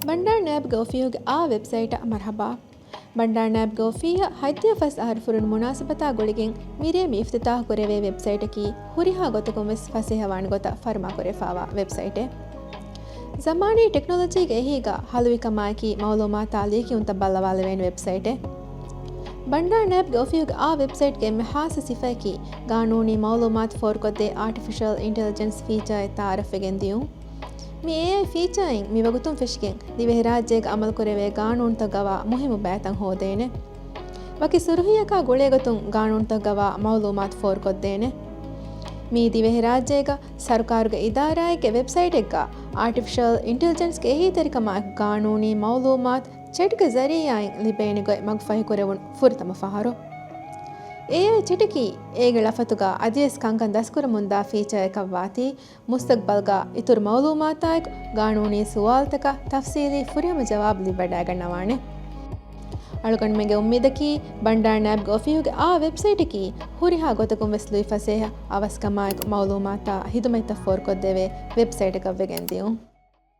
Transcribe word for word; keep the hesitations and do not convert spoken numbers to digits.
ބަންޑާރަ ނާއިބުގެ އޮފީހުގެ އާ ވެބްސައިޓަށް މަރުޙަބާ. ބަންޑާރަ ނާއިބުގެ އޮފީހަށް ހަތްދިހަ ފަސް އަހަރު ފުރުނު މުނާސަބަތާ ގުޅިގެން މިރޭ މި އިފްތިތާޙު ކުރެވޭ ވެބްސައިޓަކީ ހުރިހާ ގޮތަކުން ވެސް ފަސޭހަވާނެ ގޮތަށް ފަރުމާކުރެވިފާވާ ވެބްސައިޓެއް. ޒަމާނީ ޓެކްނޮލޮޖީގެ އެހީގަ ހަލުވިކަމާއެކީ މައުލޫމާތާ ލިޔެކިޔުންތައް ބައްލަވާލެވޭނެ ވެބްސައިޓެއް. ބަންޑާރަ ނާއިބުގެ އޮފީހުގެ އާ ވެބްސައިޓްގެ އެންމެ ހާއްސަ ސިފައަކީ ގާނޫނީ މައުލޫމާތު ފޯރުކޮށްދޭ އާޓިފިޝަލް އިންޓެލިޖެންސް ފީޗާއެއް ތައާރަފްވެގެން ދިޔުން. މި އޭއައި ފީޗާއިން މިވަގުތުން ފެށިގެން ދިވެހިރާއްޖޭގަ އަމަލުކުރެވޭ ގާނޫނުތައް ގަވާ މުހިއްމު ބައިތައް ހޯދޭނެ. ވަކި ސުރުޚީއަކާ ގުޅޭގޮތުން ގާނޫނުތައް ގަވާ މައުލޫމާތު ފޯރުކޮށްދޭނެ. މީ ދިވެހިރާއްޖޭގަ ސަރުކާރުގެ އިދާރާއެއްގެ ވެބްސައިޓެއްގަ އާޓިފިޝަލް އިންޓެލިޖެންސްގެ އެހީތެރިކަމާއެކު ގާނޫނީ މައުލޫމާތު ޗެޓްގެ ޒަރީއާއިން ލިބޭނެ ގޮތް މަގުފަހިކުރެވުނު ފުރަތަމަ ފަހަރު. އޭއައި ޗެޓަކީ އޭގެ ޅަފަތުގަ އަދިވެސް ކަންކަން ދަސްކުރަމުންދާ ފީޗާއަކަށްވާތީ، މުސްތަގްބަލްގަ އިތުރު މައުލޫމާތާއެކު ގާނޫނީ ސުވާލުތަކަށް ތަފްސީލީ ފުރިހަމަ ޖަވާބު ލިބިވަޑައިގަންނަވާނެ. އަޅުގަނޑުމެންގެ އުއްމީދަކީ، ބަންޑާރަ ނާއިބުގެ އޮފީހުގެ އާ ވެބްސައިޓަކީ ހުރިހާ ގޮތަކުން ވެސް ލުއިފަސޭހަ އަވަސްކަމާއެކު މައުލޫމާތާ ހިދުމަތްތައް ފޯރުކޮށްދެވޭ ވެބްސައިޓަކަށްވެގެން ދިޔުން.